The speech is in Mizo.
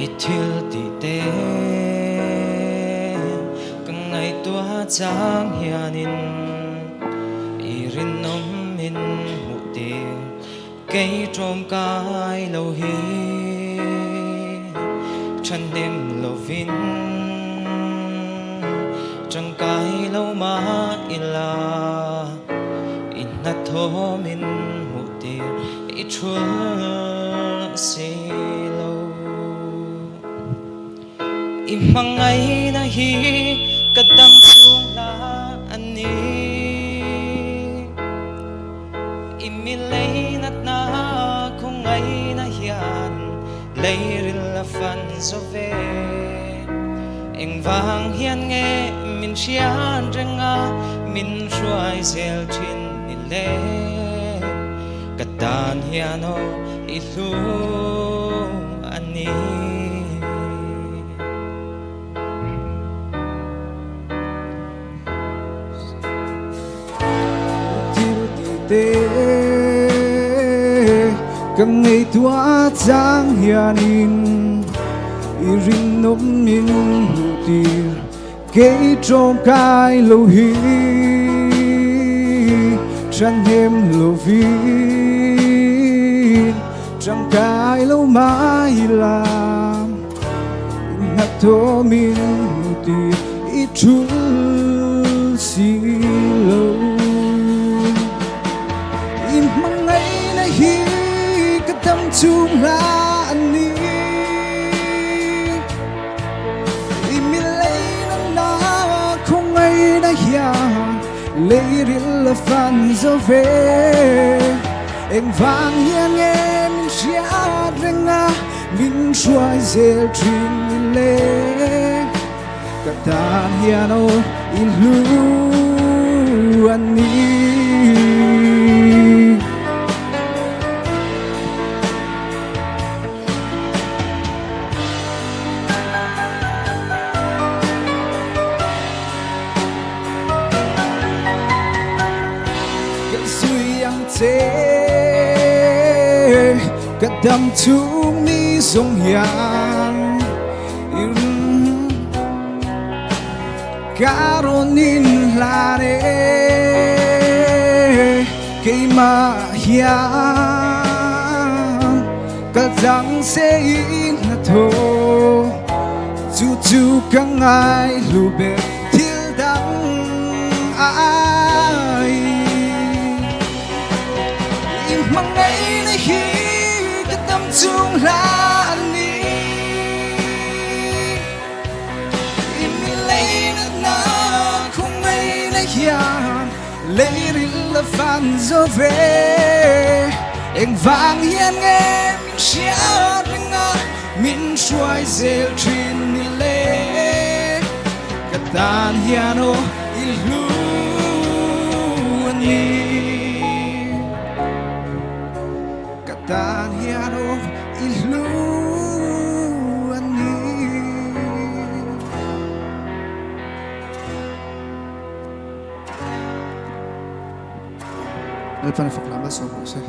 I thil tih te ka ngaihtuah chang hianin i rinawm min hmuh tir kei ṭawmkai lo hi ṭhahnem lovin ṭangkai lo mah ila i hnathawh min hmuh tir i thul si lo. I hmangaihna hi ka dam chhung hla a ni. I mi leinatna khawngaihna hian leiril a fan zo ve. Engvang hian nge min hriat reng a, min hruai zel thin ni le? Ka tan hian aw i hlu a ni. Thil ti te ka ngaihtuah chang hianin i rinawm min hmuh tir kei tawngkai lo hi thahnem lovin tangkai lo mai la. Hnathawh min hmu ti i thul si lo. I hmangaihna hi ka dam chung hla a ni. I mi leina na khawngaihna hian leiril a fan zo ve. Engvang hian nge min hriat reng a? Min hruai zel thin le ka tan hian aw i hlu a ni. Ka zui ang che ka dam chhung ni zawng hian ka rawn in hlan e keimah hian kal tlang se in hnathawh chu chu ka ngai hlu ber thil dang ai. I hmangaihna hi ka dam chung hla a ni. I mi leinatna khawngaihna hian leiril a fan zo ve. Engvang hian nge min hriat reng a, min hruai zel thin ni le? Ka tan hian aw i hlu a ni. Ka tan hian aw i hlu a ni. Lalpan a fak lam a sawm rawh se.